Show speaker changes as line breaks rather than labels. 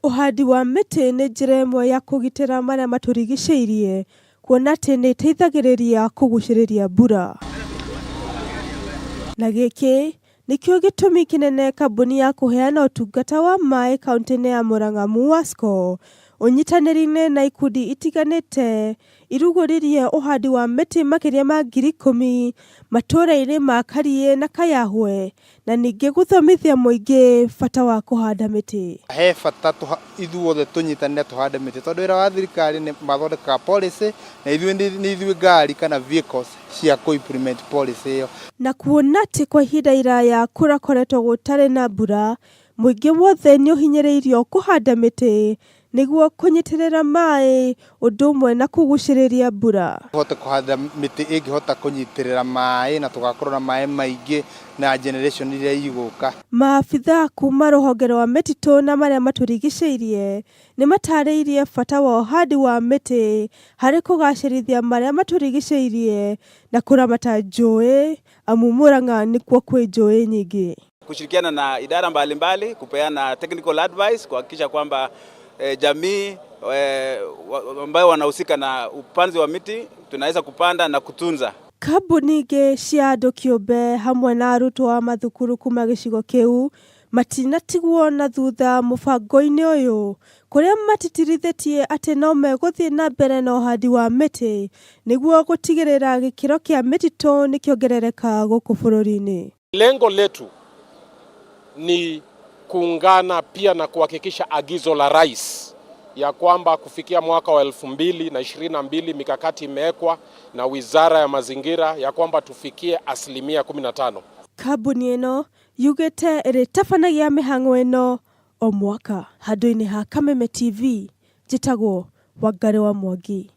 Ũhandi wa mĩtĩ nĩ njĩra ĩmwe ya kũgitĩra marĩa matũrigicĩirie kuona atĩ nĩ ĩteithagĩrĩria kũgucĩrĩria mbura. Na gĩkĩ nĩkĩo gĩtũmi kĩnene kambuni ya kũheana ũtungata wa maĩ kaunti-inĩ ya Murang'a MUWASCO ũnyitanĩri-inĩ na ikundi itiganĩte irugũririe ũhandi wa mĩtĩ makĩria ma 10,000 matũũra-inĩ ma Kariĩ na Kayahwe na ningĩ gũthomithia mũingĩ bata wa kũhanda mĩtĩ.
He bata ithuothe tũnyitanĩre tũhande mĩtĩ tondũ wĩra wa thirikari nĩ mathondekaga policy na ithuĩ nĩ ithuĩ ngari kana vehicles cia kũ implement policy ĩyo.
Na kuona atĩ kwa ihinda iraya kũrakoretwo gũtarĩ na mbura, mũingĩ wothe nĩũhinyĩrĩirio kũhanda mĩtĩ nĩguo kũnyitĩrĩra maĩ ũndũ ũmwe na kũgucĩrĩria mbura.
Tũhote kũhanda mĩtĩ ĩngĩhota kũnyitĩrĩra maĩ na tũgakorwo na maĩ maingĩ na generation iria igũka.
Maabithaa kuma rũhonge rwa mĩtitũ na marĩa matũrigicĩirie nĩmatarĩirie bata wa ũhandi wa mĩtĩ harĩ kũgacĩrithia marĩa matũrigicĩirie na kũramata njũĩ amu Murang'a nĩkuo kwĩ njũĩ nyingĩ.
Kushirikiana na idara mbalimbali mbali, kupeana technical advice kuhakikisha kwamba jamii ambayo wanahusika na upanzi wa miti tunaweza kupanda na kutunza.
Kambuni ingĩ cia andũ kĩũmbe hamwe na arutwo a mathukuru kuma gĩcigo kĩu matinatigwo na thutha mũbango-inĩ ũyũ kũrĩa matitirithĩtie atĩ no megũthiĩ na mbere na ũhandi wa mĩtĩ nĩguo gũtigĩrĩra gĩkĩro kĩa mĩtitũ nĩkĩongerereka gũkũ bũrũri-inĩ.
Lengo letu ni kuungana pia na kuhakikisha agizo la rais ya kwamba kufikia mwaka wa 2022 mikakati imewekwa na Wizara ya Mazingira ya kwamba tufikie 15%.
Kambuni ĩno yugĩte ĩrĩtabanagia mĩhang'o ĩno o mwaka. Handũ-inĩ ha Kameme TV, njĩtagwo Wangari wa Mwangi.